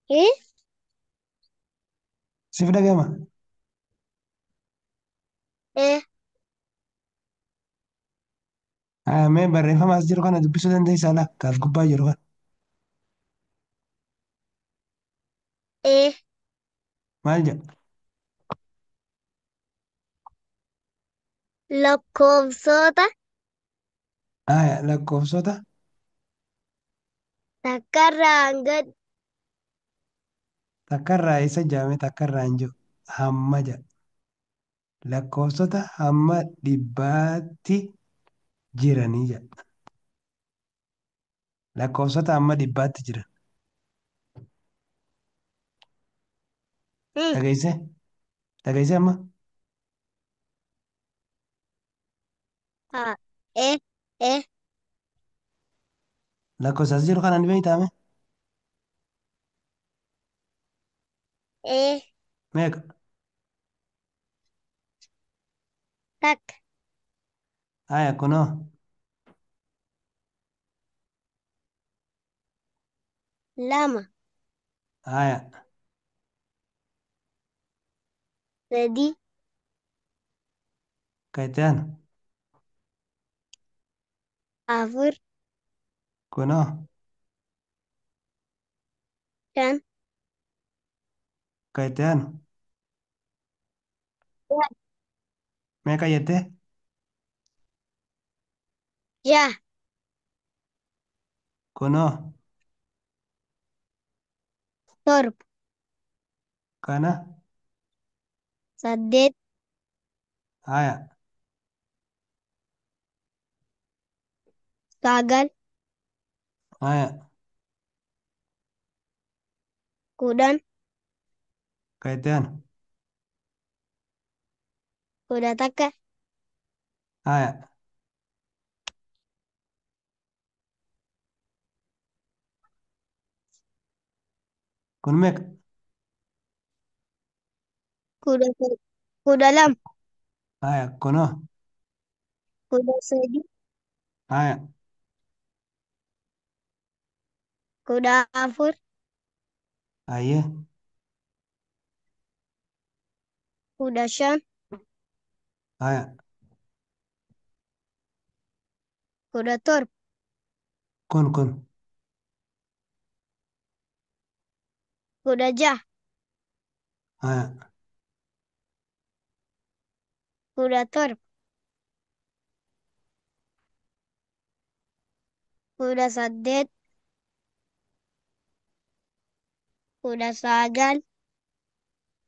Eh? Siif dhagama? Eh. Mee barreeffama as jiru kana dubbisuu dandeessaa laa? Kaas gubbaa jiru kana. Eh. Maal jedha? Lakkoofsota Lakkoofsota takkarraa hanga takkarraa isa jedhame takkarraa hin jiru. Hamma jedha. Lakkoofsota hamma dhibbaatti jiranii jedha. Lakkoofsota hamma dhibbaatti jiran. Dhageessee? Dhageessee amma? Haa. Eh. Eh. Lakkoofsa as jiru kana ni beektaa mee? Eh. Meeqa? Takka. Kunoo. Lama. Sadii. Kan itti aanu. Afur. Kunoo. Shan. Kan itti aanu. Meeqa jettee? Ja'a. Kunoo. Torba. Kana. Saddeet. Sagal. 10. Kan itti aanu. 11. Kun meeqa? 12. Kunoo. 13. 14. Ayyee. 15. 17. Kun kun. 16. 17. 18. 19.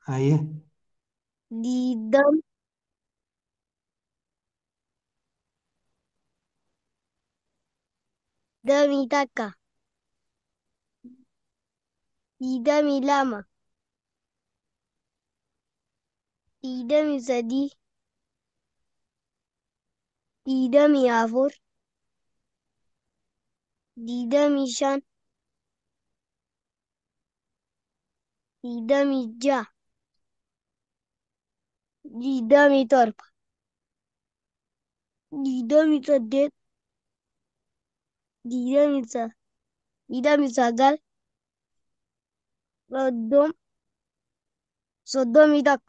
Ayyee. 20. 21. 22. 23. 24. 25. 26. 27. 28. 29. 30. 31. 32. 33.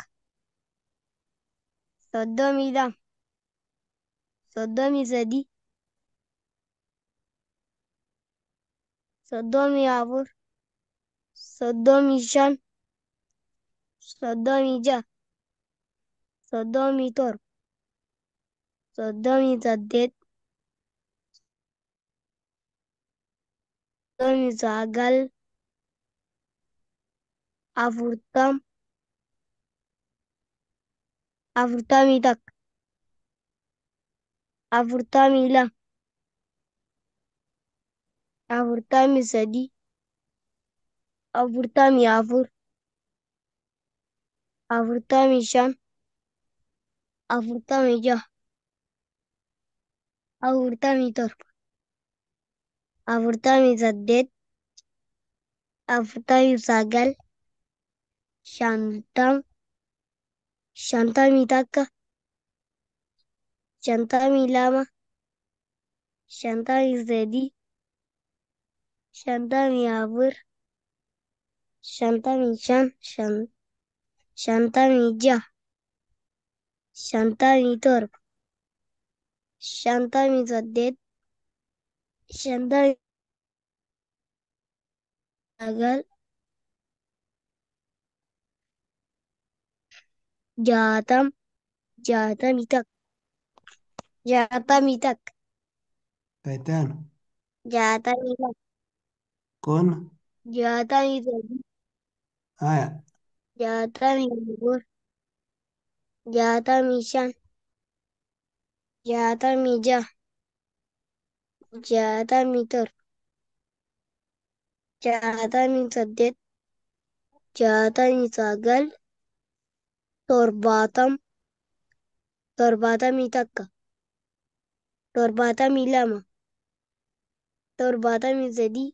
34. 35. 36. 37. 38. 39. 40. 41. 42. 43. 44. 45. 46. 47. 48. 49. 50. 51. 52. 53. 54. Shantamii shan, 56, 57, 58, 59, 60, 61, 61, Kan itti aanu. 62, Kun 63, haya. 64, 65, 66, 67, 68, 69, 70, 71, 72, 73,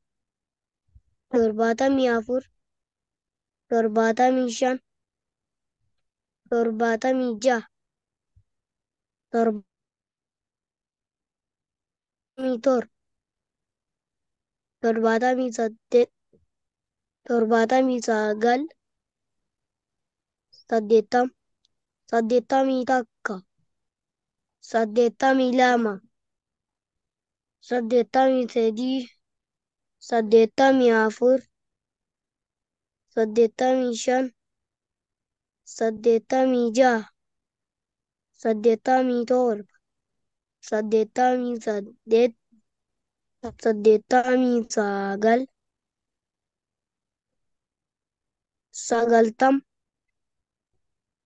74, 75, 76, 77, 78, 79, 80, 81, 82, 83, 84, 85, 86, 87, 88, 89, 90.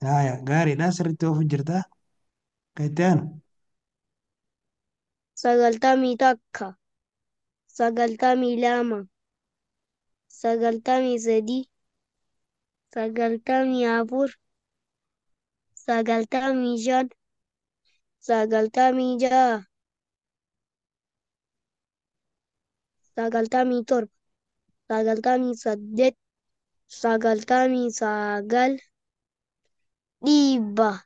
Haya gaariidha sirriitti oofu jirta. Kan itti aanu. 91, 92, 93, 94, 95, 96, 97, 98, 99, 100.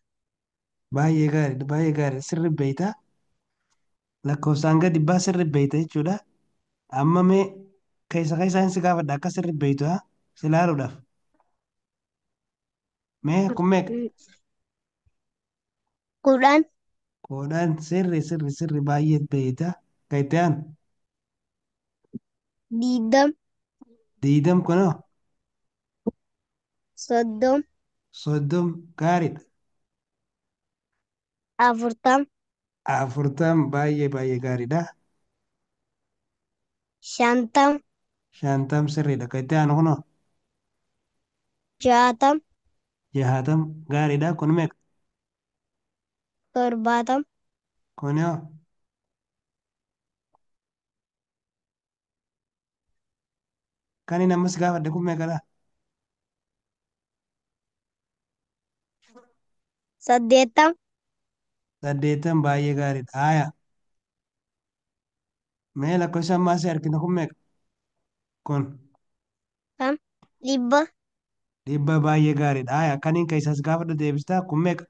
Baay'ee gaariidha baay'ee gaariidha sirri beeyta. Lakkoofsaan gadi dhibbaa sirri beeyta jechuudha. Amma mee keessa keessaan si gaafadha akka sirri beeytu haa si ilaaluudhaaf. Mee kun meeqa? 10. 10 sirri sirri sirri baay'ee beeyta. Kan itti aanu. 20. 20 kunoo. 30. 30 gaariidha. 40. 40 baay'ee baay'ee gaariidha. 50. 50 sirriidha. Kan itti aanu kunoo. 60. 60 gaariidha. Kun meeqa? 70. Kunoo. Kan inni ammas gaafadhe kun meeqadha? 80. 80 baay'ee gaariidha. Haaya. Mee lakkoofsa ammaa si arginu kun meeqa? Kun 100. 100 baay'ee gaariidha. Haaya kaniin keessaas gaafadhu deebistaa kun meeqa?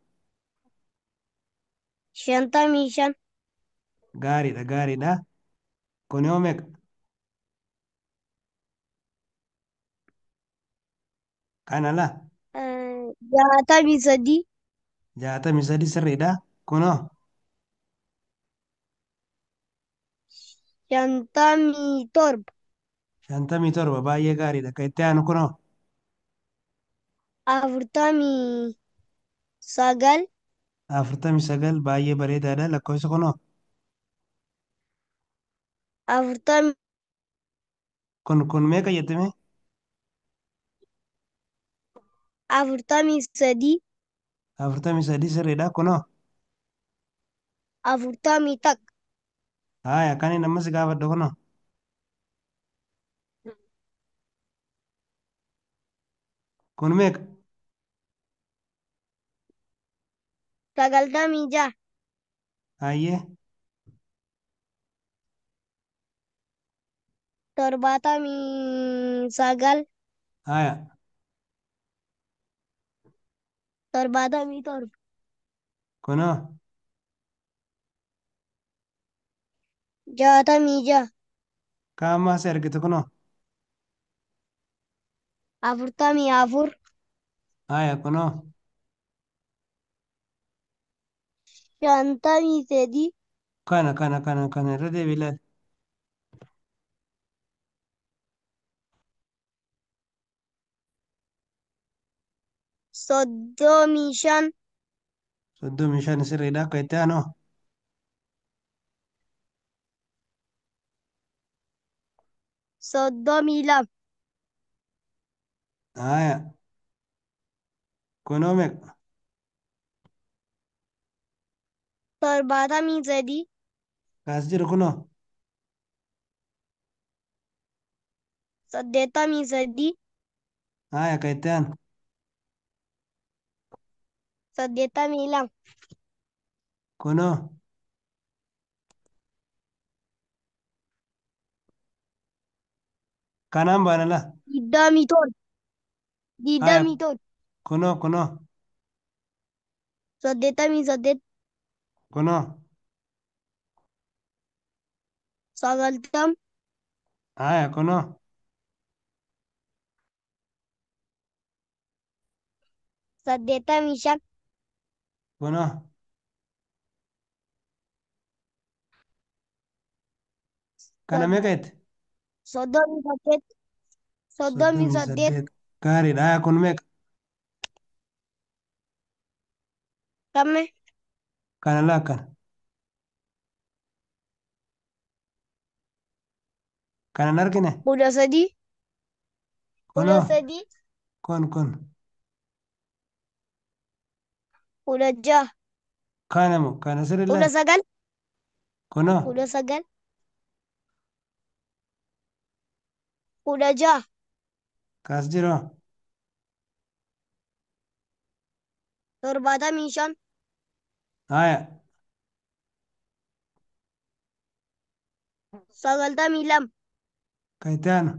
55. Gaariidha gaariidha. Kun yoo meeqa? Kana la 63. 63 sirriidha. Kunoo 57. 57 baay'ee gaariidha. Kan itti aanu kunoo 49. 49 baay'ee bareedaadha. Lakkoofsa kunoo 40. kun meeqa jettime? 43. 43 sirriidha. Kunoo 41. haaya kan inni ammas gaafadhu kunoo kun meeqa? 96. Hayyee 79. haaya 77. Kunoo 66. kaan ammaa si argitu kunoo 44. Haya kunoo. 53. Kana kana kana kana irra deebi ilaali. 35. 35 sirriidha. Akka itti aanu. 32. Haya kunoo meeqa? 73. Kaas jiru kunoo. 83. Haya akka itti aanu. 82. Kunoo. Kanaan baana laa. 27. Haya 27. kunoo kunoo 88. kunoo. 90. Haya kunoo. 85. Kunoo. Kana meeqa jette? 38. Soddomii 38. saddeet. Gaariidha. Haya kun meeqa? Kamme. Kana laa kana. Kana hin argine? 13. Kunoo. 13. Kun kun. 16. Kana moo kana sirri kudha ilaali. sagal. Kunoo. 19. 16. Kaas jiru. 75. Haya. 92. Ka itti aanu.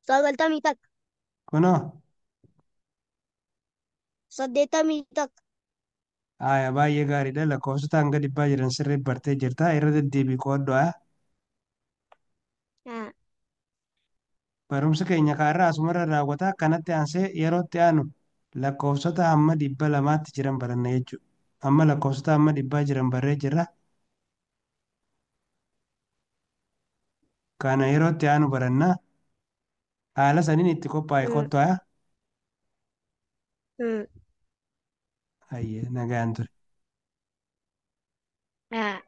91. Kunoo. 81. Haya baay'ee gaariidha. Lakkoofsota hanga dhibbaa jiran sirrii bartee jirta. Irra deddeebii qo'adhu. Haya. Ah. Barumsa keenya kaarraa asumarra raawwata. Kanatti aansee yeroo itti aanu lakkoofsota hamma 200tti jiran baranna jechuudha. Amma lakkoofsota hamma dhibbaa jiran barree jirra. Kana yeroo itti aanu baranna. Haala saniin itti qophaa'e kottu haya. Mm. Hayyee nagaan ture. Ah.